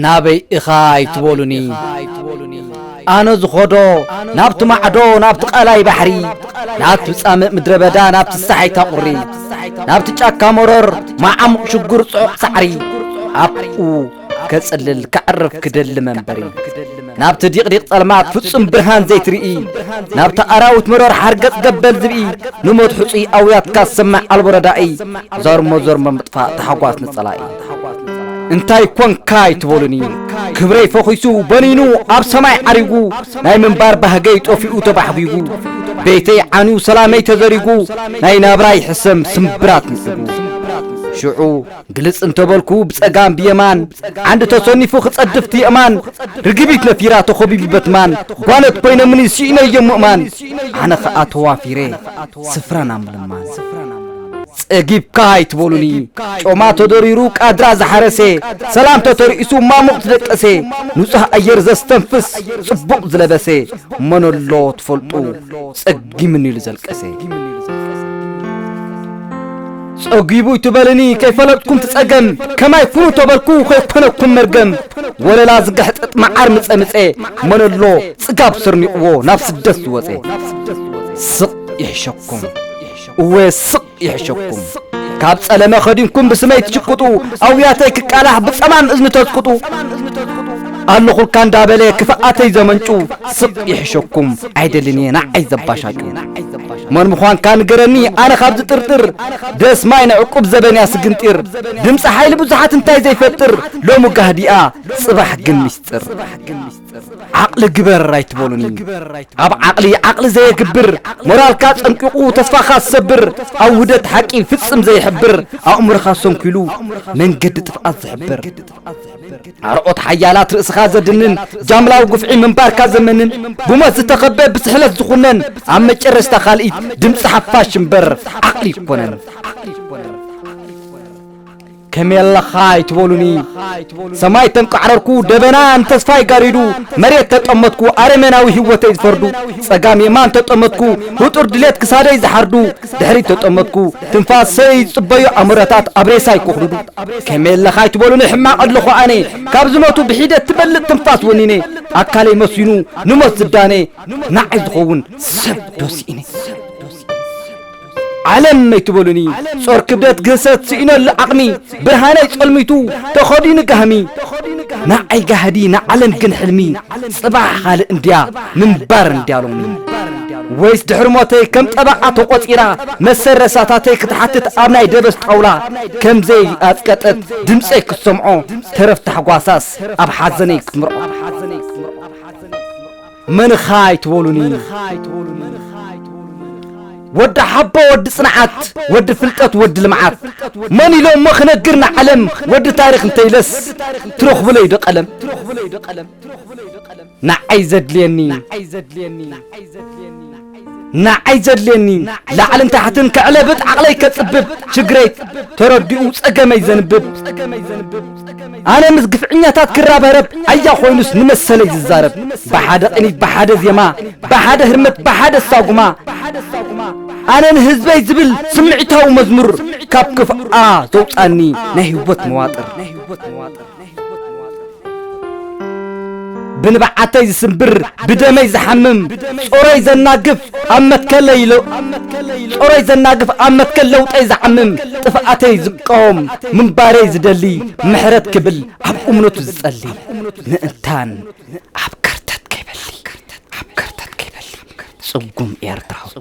ናበይ ኢኻ ኣይትበሉኒ፣ ኣነ ዝኸዶ ናብቲ ማዕዶ፣ ናብቲ ቀላይ ባሕሪ፣ ናብቲ ጻምእ ምድረ በዳ፣ ናብቲ ሳሒታ ቁሪ፣ ናብቲ ጫካ መረር፣ መዓሙቕ ሽጉር፣ ጽዑቕ ሳዕሪ፣ ኣብኡ ከጽልል ከዕርፍ ክደሊ መንበሪ። ናብቲ ዲቕዲቕ ጸልማት ፍጹም ብርሃን ዘይትርኢ፣ ናብቲ ኣራዊት መረር ሓርገጽ ገበል ዝብኢ፣ ንሞት ሕጹይ ኣውያትካ ዝሰምዕ ኣልቦ ረዳኢ፣ ዘርሞ ዘርሞ ምጥፋእ ታሕጓስ ንጸላኢ። እንታይ ኮንካ ኣይትበሉኒ፣ ክብረይ ፈኺሱ በኒኑ ኣብ ሰማይ ዓሪጉ፣ ናይ ምንባር ባህገይ ጠፊኡ ተባሕጒጉ፣ ቤተይ ዓንዩ ሰላመይ ተዘሪጉ፣ ናይ ናብራይ ሕሰም ስምብራት ንዕጉ። ሽዑ ግልጽ እንተበልኩ ብጸጋም ብየማን፣ ዓንዲ ተሰኒፉ ክጸድፍ ትየእማን፣ ርግቢት ነፊራ ተኸቢቡ በትማን፣ ጓለት ኮይኖምኒ ስኢነዮም ምእማን፣ ኣነ ኸኣ ተዋፊረ ስፍራ ናብ ምልማን። ጸጊብካ ኣይትበሉኒ፣ ጮማ ተደሪሩ ቃድራ ዝሓረሰ፣ ሰላም ተተርኢሱ ማሙቕ ዝደቀሰ፣ ንጹህ ኣየር ዘስተንፍስ ጽቡቕ ዝለበሰ፣ መን ኣሎ ትፈልጡ ጸጊምኒ ኢሉ ዘልቀሰ። ጸጊቡ ይትበልኒ ከይፈለጥኩም ትጸገም፣ ከማይ ኩኑ ተበልኩ ከይኮነኩም መርገም። ወለላ ዝገሕጥጥ መዓር ምጸ ምጸ፣ መን ኣሎ ጽጋብ ስርኒቕዎ ናብ ስደት ዝወጸ። ስቕ ይሕሸኩም፣ እወ ስቕ ይሕሸኩም። ካብ ጸለመ ኸዲንኩም ብስመይ ትሽቅጡ፣ ኣውያተይ ክቃላሕ ብጸማም እዝኒ ተስቅጡ። ኣለኹልካ እንዳበለ ክፍኣተይ ዘመንጩ፣ ስቕ ይሕሸኩም ኣይደልን እየ ንዓይ ዘባሻጩ። መን ምዃንካ ንገረኒ ኣነ ካብ ዝጥርጥር፣ ደስ ማይ ንዕቁብ ዘበን እያ ስግንጢር። ድምፂ ሓይሊ ብዙሓት እንታይ ዘይፈጥር፣ ሎሚ ጋህዲኣ ጽባሕ ግን ሚስጥር። ዓቕሊ ግበር ኣይትበሉኒ። ኣብ ዓቕሊ ዓቕሊ ዘየግብር፣ ሞራልካ ጸንቂቑ ተስፋኻ ዝሰብር፣ ኣብ ውህደት ሓቂ ፍጽም ዘይሕብር፣ ኣእምሮኻ ሰንኪሉ መንገዲ ጥፍኣት ዝሕብር። ኣርዑት ሓያላት ርእስኻ ዘድንን፣ ጃምላዊ ግፍዒ ምንባርካ ዘመንን፣ ብሞት ዝተኸበ ብስሕለት ዝኹነን፣ ኣብ መጨረሽታ ካልኢት ድምፂ ሓፋሽ እምበር ዓቕሊ ይኮነን። ከመይ ኣለኻ ኣይትበሉኒ። ሰማይ ተንቋዕረርኩ፣ ደበና ንተስፋይ ጋሪዱ፣ መሬት ተጠመትኩ፣ ኣረሜናዊ ህይወተይ ዝፈርዱ። ጸጋም የማን ተጠመትኩ፣ ህጡር ድሌት ክሳደይ ዝሓርዱ። ድሕሪት ተጠመትኩ፣ ትንፋሰይ ዝጽበዩ ኣምረታት ኣብ ሬሳይ ክኹርዱ። ከመይ ኣለኻ ኣይትበሉኒ፣ ሕማቕ ኣለኹ ኣነ። ካብ ዝሞቱ ብሒደት ትበልጥ ትንፋስ ወኒነ። ኣካለይ መስዩኑ ንሞት ዝዳነ፣ ንዓይ ዝኸውን ሰብ ዶ ስኢነ። ዓለም ኣይትበሉኒ፣ ጾር ክብደት ግህሰት ስኢነሉ ዓቕሚ፣ ብርሃነይ ጸልሚቱ ተኸዲኑ ጋህሚ። ንዓይ ጋህዲ ንዓለም ግን ሕልሚ፣ ጽባሕ ኻልእ እንድያ ምንባር እንድያ ሎሚ። ወይስ ድሕሪ ሞተይ ከም ጠበቓ ተቖጺራ፣ መሰል ረሳታተይ ክትሓትት ኣብ ናይ ደበስ ጣውላ፣ ከም ዘይኣጽቀጠት ድምጸይ ክትሰምዖ፣ ተረፍ ታሕጓሳስ ኣብ ሓዘነይ ክትምርዖ። መንኻ ኣይትበሉኒ። ወዲ ሓቦ፣ ወዲ ጽንዓት፣ ወዲ ፍልጠት፣ ወዲ ልምዓት። መን ኢሎ እሞ ክነግር ንዓለም፣ ወዲ ታሪኽ እንተይለስ፣ ትረኽብለይ ዶ ቀለም? ንዓይ ዘድልየኒ፣ ንዓይ ዘድልየኒ፣ ላዕልን ታሕትን ከዕለብጥ፣ ዓቕለይ ከጽብብ፣ ሽግረይ ተረዲኡ፣ ጸገመይ ዘንብብ። ኣነ ምስ ግፍዕኛታት ክራበረብ፣ ኣያ ኮይኑስ ንመሰለይ ዝዛረብ። ብሓደ ቅኒት፣ ብሓደ ዜማ፣ ብሓደ ህርመት፣ ብሓደ ሳጉማ። ኣነ ንህዝበይ ዝብል ስምዒታዊ መዝሙር፣ ካብ ክፍኣ ዘውጻኒ ናይ ህይወት መዋጥር። ብንብዓተይ ዝስንብር፣ ብደመይ ዝሓምም፣ ጾረይ ዘናግፍ ኣብ መትከለይ ለ-፣ ጾረይ ዘናግፍ ኣብ መትከል ለውጠይ ዝዓምም፣ ጥፍኣተይ ዝቃወም፣ ምንባረይ ዝደሊ፣ ምሕረት ክብል ኣብ እምነቱ ዝጸሊ፣ ምእንታን ኣብ ከርተት ከይበሊ፣ ኣብ ከርተት ከይበሊ፣ ጽጉም ኤርትራዊ።